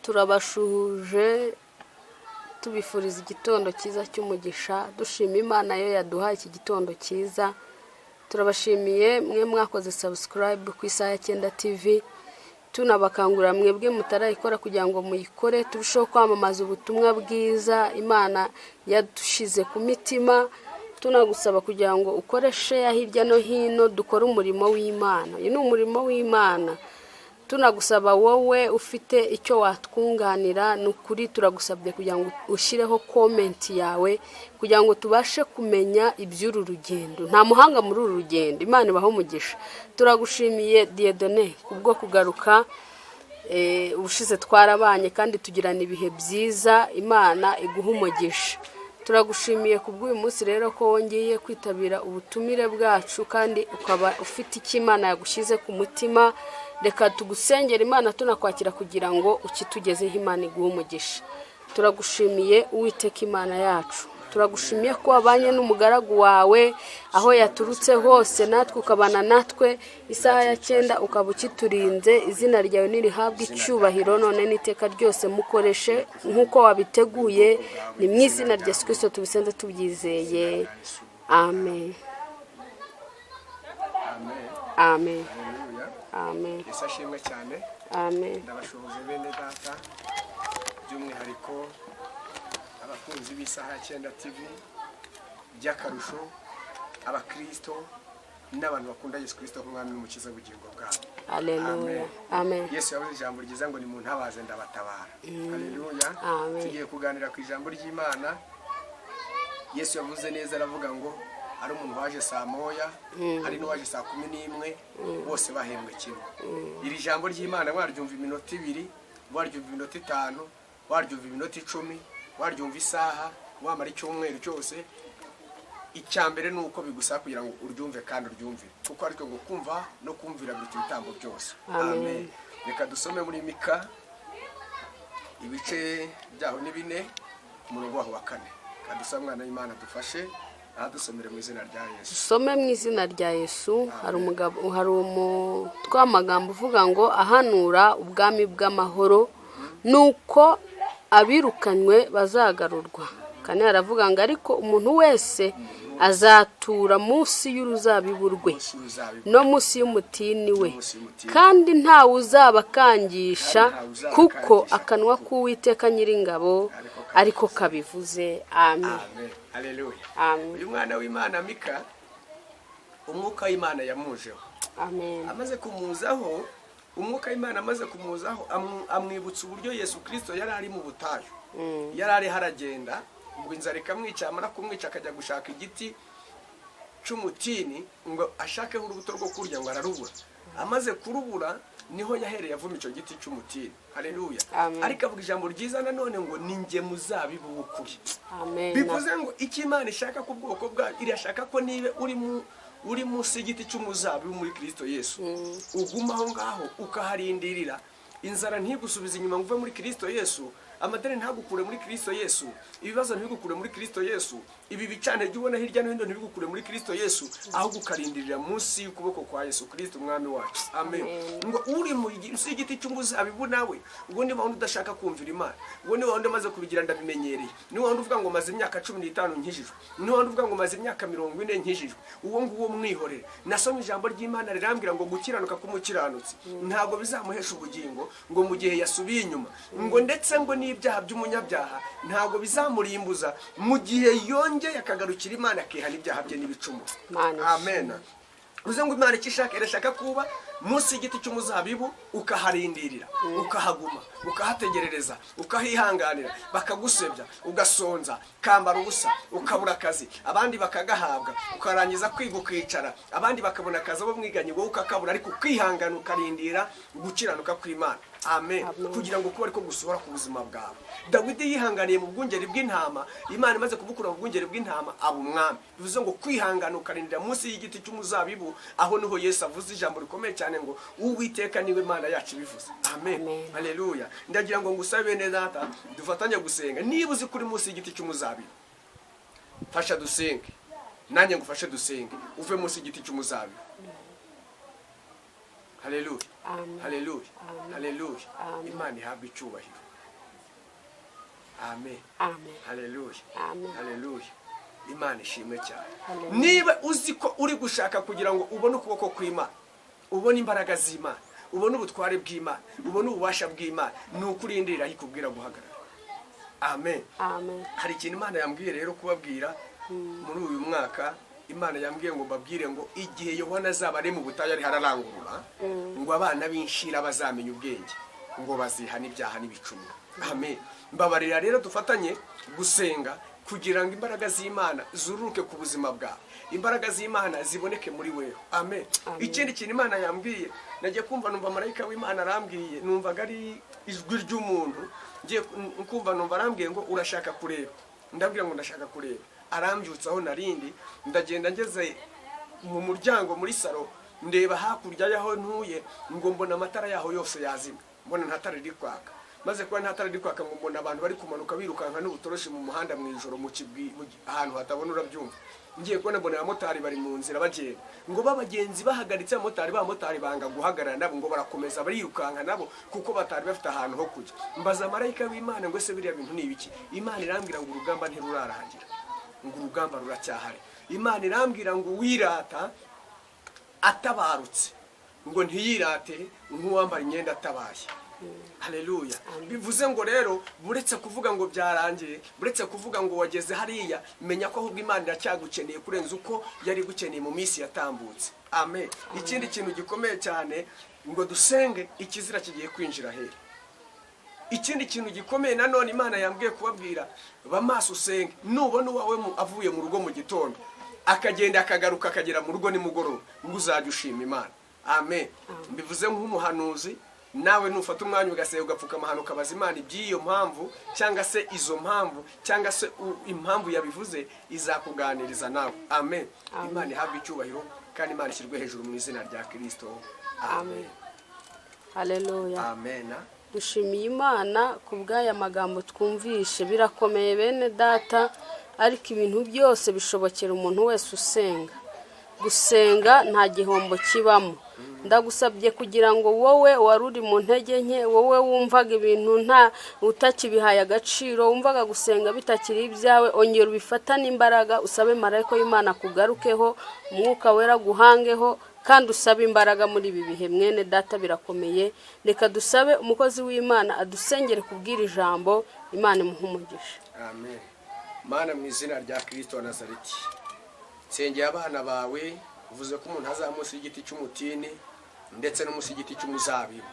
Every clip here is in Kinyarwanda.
Turabashuhuje, tubifuriza igitondo cyiza cy'umugisha, dushima Imana yo yaduhaye iki gitondo cyiza. Turabashimiye mwe mwakoze subscribe ku Isaha ya Cyenda TV, tunabakangurira mwebwe mutarayikora kugira ngo muyikore, turusheho kwamamaza ubutumwa bwiza Imana yadushyize ku mitima. Tunagusaba kugira ngo ukore share hirya no hino, dukore umurimo w'Imana. Uyu ni umurimo w'Imana. Tunagusaba wowe ufite icyo watwunganira, ni ukuri turagusabye kugira ngo ushyireho comment yawe kugira ngo tubashe kumenya iby'uru rugendo. Nta muhanga muri uru rugendo. Imana ibahe umugisha. Turagushimiye, Dieudonné, kubwo kugaruka. Ubushize twarabanye kandi tugirana ibihe byiza. Imana iguha umugisha. Turagushimiye kubw'uyu munsi rero ko wongeye kwitabira ubutumire bwacu kandi ukaba ufite icyo Imana yagushyize ku mutima. Reka tugusengera Imana tunakwakira kugira ngo ukitugezeho. Imana iguhe umugisha. Turagushimiye, Uwiteka Imana yacu. Turagushimiye ko wabanye n'umugaragu wawe aho yaturutse hose, natwe ukabana natwe isaha ya cyenda, ukaba ukiturinze. Izina ryawe nirihabwe icyubahiro none n'iteka ryose. Mukoreshe nk'uko wabiteguye. Ni mu izina rya Yesu Kirisito tubisenze tubyizeye, amen. Amen. Amen. Haleluya. Amen. Yesu ashimwe cyane. Amen. Ndabashuhuje bene data, by'umwihariko abakunzi b'Isaha ya Cyenda TV, by'akarusho abakirisito n'abantu bakunda Yesu Kirisito nk'umwami n'umukiza w'ubugingo bwabo. Aleluya, amen. Yesu yavuze ijambo ryiza ngo: "Ni muntabaze ndabatabara." Haleluya. Amen. Tugiye kuganira ku ijambo ry'Imana. Yesu yavuze neza, aravuga ngo hari umuntu waje saa 1, hari n'uwaje saa 11, bose bahembwe kimwe. Iri jambo ry'Imana waryumva iminota 2, waryumva iminota 5, waryumva iminota 10, waryumva isaha, wamara icyumweru cyose, icya mbere ni uko bigusaba kugira ngo uryumve kandi uryumvire, kuko ariko ngo kumva no kumvira biruta ibitambo byose. Amen. Reka dusome muri Mika, ibice byaho ni 4, umurongo waho wa 4. Kadusaba umwana w'Imana dufashe aha, dusomere mu izina rya Yesu. Dusome mu izina rya Yesu. Hari umugabo, hari umutwe w'amagambo uvuga ngo ahanura ubwami bw'amahoro, nuko abirukanywe bazagarurwa. Kane haravuga ngo: "Ariko umuntu wese azatura munsi y'uruzabibu rwe munsi y'uruzabibu no munsi y'umutini we, munsi y'umutini. Kandi ntawe uzabakangisha, Kandi ntawe kuko uzabakangisha. akanwa k'Uwiteka Nyiringabo ariko kabivuze." Amen. Amen, haleluya. Amen. Uyu mwana w'Imana Mika, umwuka w'Imana yamujeho. Amen. Amaze kumuzaho, umwuka w'Imana amaze kumuzaho, amwibutsa uburyo Yesu Kirisito yari ari mu butayu, yari ariho aragenda, ngo inzara ikamwica. Yamara kumwica akajya gushaka igiti cy'umutini ngo ashakeho urubuto rwo kurya, ngo ararubura. Amaze kurubura niho yahereye avuma icyo giti cy'umutini. Haleluya. Amen. Ariko avuga ijambo ryiza nanone ngo: "Ni njye muzabibu w'ukuri." Amen. Bivuze ngo icyo Imana ishaka ku bwoko bwayo, irashaka ko niba uri munsi y'igiti cy'umuzabibu muri Kirisito Yesu, uguma aho ngaho ukaharindirira. Inzara ntigusubize inyuma ngo uve muri Kirisito Yesu, amadeni ntagukure muri Kirisito Yesu, ibibazo ntibigukure muri Kirisito Yesu, ibi bicantege ubona hirya no hino ntibigukure muri Kirisito Yesu, ahubwo ukarindirira munsi y'ukuboko kwa Yesu Kirisito umwami wacu. Amen. Ngo uri munsi y'igiti cy'umuzabibu nawe, ubwo ni wundi udashaka kumvira Imana, ubwo ni wundi umaze kubigira ndabimenyereye, ni wundi uvuga ngo maze imyaka 15 nkijijwe, ni wundi uvuga ngo maze imyaka 40 nkijijwe, uwo nguwo mwihorere. Nasomye ijambo ry'Imana rirambwira ngo gukiranuka k'umukiranutsi ntabwo bizamuhesha ubugingo, ngo mu gihe yasubiye inyuma, ngo ndetse ngo n'ibyaha by'umunyabyaha ntabwo bizamurimbuza mu gihe yongeye akagarukira Imana, akihana ibyaha bye n'ibicumuro. Imana Amen. Uze ngo Imana icyo ishaka, irashaka kuba munsi y'igiti cy'umuzabibu, ukaharindirira, ukahaguma, ukahategerereza, ukahihanganira, bakagusebya, ugasonza, ukambara ubusa, ukabura akazi abandi bakagahabwa, ukarangiza kwiga ukicara abandi bakabona akazi abo mwiganye, wowe ukakabura, ariko ukihangana ukarindira gukiranuka kw'Imana. Amen. Amen. Kugira ngo kuba ariko gusohora ku buzima bwawe. Dawidi yihanganiye mu bwungeri bw'intama. Imana imaze kumukura mu bwungeri bw'intama aba umwami. Bivuze ngo kwihangana ukarindira munsi y'igiti cy'umuzabibu, aho niho Yesu avuze ijambo rikomeye cyane ngo: "Uwiteka niwe Mana yacu ibivuze." Amen. Amen. Haleluya. Ndagira ngo ngusabe, bene data, dufatanye gusenga. Niba uzi kuri munsi y'igiti cy'umuzabibu, fasha dusenge, nanjye ngufashe dusenge, uve munsi y'igiti cy'umuzabibu. Haleluya. Amen. Haleluya. Amen. Haleluya. Amen. Imana ihabwe icyubahiro. Amen. Amen. Haleluya. Amen. Haleluya. Imana ishimwe cyane. Haleluya. Niba uzi ko uri gushaka kugira ngo ubone ukuboko kw'Imana, ubone imbaraga z'Imana, ubone ubutware bw'Imana, ubone ububasha bw'Imana, ni uko urindira aho ikubwira guhagarara. Amen. Amen. Hari ikintu Imana yambwiye rero kubabwira muri uyu mwaka. Imana yambwiye ngo mbabwire ngo igihe Yohana azaba ari mu butayu ariho ararangurura, ngo abana b'inshira bazamenya ubwenge, ngo bazihana ibyaha n'ibicumuro. Amen. Mbabarira rero dufatanye gusenga kugira ngo imbaraga z'Imana zururuke ku buzima bwawe, imbaraga z'Imana ziboneke muri wewe. Amen. Amen. Ikindi kintu Imana yambwiye, nagiye kumva numva marayika w'Imana arambwiye, numvaga ari ijwi ry'umuntu, ngiye kumva numva arambwiye ngo urashaka kureba, ndabwira ngo ndashaka kureba. Arambyutsa aho narindi, ndagenda ngeze mu muryango muri salo, ndeba hakurya y'aho ntuye, ngo mbona amatara yaho yose yazimye, mbona nta tara riri kwaka. Maze kuba nta tara riri kwaka, ngo mbona abantu bari kumanuka birukanka n'ubutoroshi mu muhanda mu ijoro, mu kibwi, ahantu hatabona, urabyumva. Ngiye kubona mbona abamotari bari mu nzira bagenda, ngo babagenzi bahagaritse abamotari, bamotari banga guhagarara nabo, ngo barakomeza barirukanka nabo kuko batari bafite ahantu ho kujya. Mbaza marayika w'Imana ngo ese biriya bintu ni ibiki? Imana irambwira ngo urugamba ntirurarangira, ngo urugamba ruracyahari. Imana irambwira ngo uwirata atabarutse, ngo ntiyirate nk'uwambara imyenda atabaye. Haleluya. Bivuze ngo rero buretse kuvuga ngo byarangiye, buretse kuvuga ngo wageze hariya, menya ko ahubwo Imana iracyagukeneye kurenza uko yari igukeneye mu minsi yatambutse. Amen. Ikindi kintu gikomeye cyane, ngo dusenge ikizira kigiye kwinjira hera. Ikindi kintu gikomeye nanone Imana yambwiye kubabwira, ba maso usenge. Nubona uwawe avuye mu rugo mu gitondo akagenda akagaruka akagera mu rugo nimugoroba, ngo uzajya ushima Imana. Amen. Mbivuze nk'umuhanuzi, nawe nufata umwanya ugasenga ugapfukama ahantu ukabaza Imana iby'iyo mpamvu, cyangwa se izo mpamvu, cyangwa se impamvu yabivuze, izakuganiriza nawe. Amen. Imana ihabwe icyubahiro kandi Imana ishyirwe hejuru mu izina rya Kristo. Amen. Haleluya. Amen. Dushimiye Imana ku bw'aya magambo twumvishe. Birakomeye bene data, ariko ibintu byose bishobokera umuntu wese usenga. Gusenga nta gihombo kibamo. Ndagusabye kugira ngo wowe wari uri mu ntege nke, wowe wumvaga ibintu nta utakibihaye agaciro, wumvaga gusenga bitakiri ibyawe, ongera ubifatane imbaraga, usabe marayika w'Imana kugarukeho, umwuka wera guhangeho, kandi usabe imbaraga muri ibi bihe. Mwene data birakomeye. Reka dusabe umukozi w'Imana adusengere kubwira ijambo, Imana imuhe umugisha. Amen. Mana, mu izina rya Kristo wa Nazareti, nsengeye abana bawe. Uvuze ko umuntu azaba munsi y'igiti cy'umutini ndetse no munsi y'igiti cy'umuzabibu.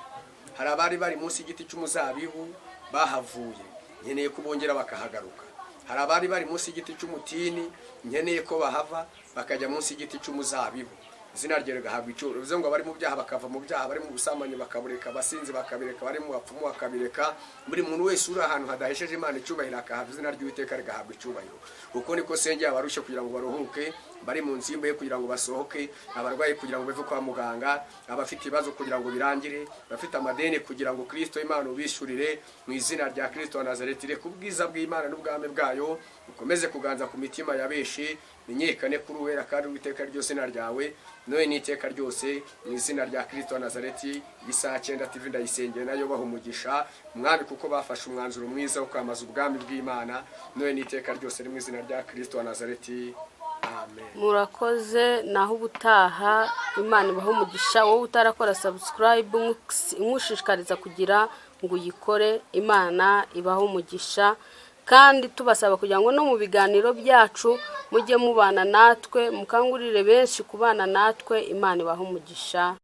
Hari abari bari munsi y'igiti cy'umuzabibu bahavuye, nkeneye ko bongera bakahagaruka. Hari abari bari munsi y'igiti cy'umutini, nkeneye ko bahava bakajya munsi y'igiti cy'umuzabibu, izina rye rigahabwa icyubahiro. Bivuze ngo abari mu byaha bakava mu byaha, abari mu busambanyi bakabureka, abasinzi bakabireka, abari mu bapfumu bakabireka, buri muntu wese uri ahantu hadahesheje Imana icyubahiro akahava, izina ry'Uwiteka rigahabwa icyubahiro. Uko niko sengeye abarushye kugira ngo baruhuke, bari mu nzu y'imbohe kugira ngo basohoke, abarwayi kugira ngo bave kwa muganga, abafite ibibazo kugira ngo birangire, abafite amadeni kugira ngo Kristo Imana ubishyurire, mu izina rya Kristo wa Nazareti. Reka ubwiza bw'Imana n'ubwami bwayo bukomeze kuganza ku mitima ya benshi, menyekane kuri uwera kandi Uwiteka ryo zina ryawe none n'iteka ryose, mu izina rya Kristo wa Nazareti. Isaha 9 TV ndayisengeye nayo baha umugisha mwami, kuko bafashe umwanzuro mwiza wo kwamaza ubwami bw'Imana none n'iteka ryose, mu izina rya Kristo wa Nazareti. Amen. Murakoze. Naho ubutaha, Imana ibahe umugisha. Wowe utarakora subscribe, nkushishikariza kugira ngo uyikore. Imana ibahe umugisha, kandi tubasaba kugira ngo no mu biganiro byacu mujye mubana natwe, mukangurire benshi kubana natwe. Imana ibahe umugisha.